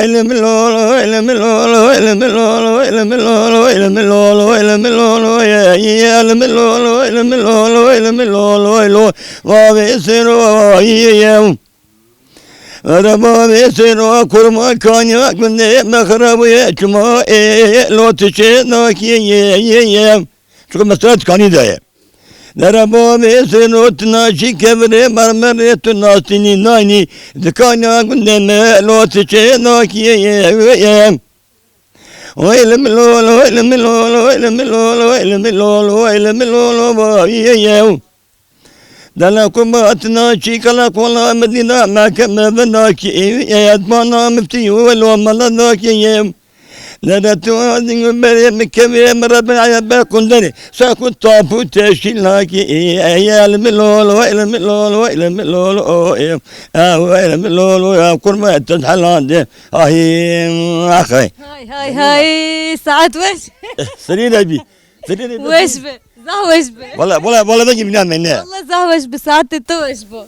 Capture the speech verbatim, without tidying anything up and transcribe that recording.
Elimi lolo, elimi lolo, elimi lolo, elimi lolo, elimi lolo, elimi lolo, ye, ye, elimi lolo, elimi lolo, elimi lolo, lo, va ve sero, ye, ye. Araba ve sero, kurma kanya, günde mehrabu ye, çuma, e, lo, tiçe, na, ki, ye, ye, ye. Çünkü mesela tıkanı da ye. Dera babê seno tina çî kevre mermerê tu nastinî naynî. Dikana gundeme lo ti çê nakîye ye. Oy limi lolo, oy limi lolo, oy limi lolo, oy limi lolo, oy limi lolo, va ye ye. Dela kuma tina çî kala kola medîna mekeme vina kî ye. Bana miftî yo lo mala nakîye. Nere tu azî berê mi kevê mi rebe ebe kunderê. Saku tapu teşkîlakî, ey elmi lolo, elmi lolo, elmi lolo, ey, ew elmi lolo, ya kurme tet helande. Ay, axay. Hay hay hay, saet weş. Serî de bî. Serî de bî. Weş be. Zah weş be. Wala, wala, wala da gibi ne? Allah zah weş be, saetê to weş bo.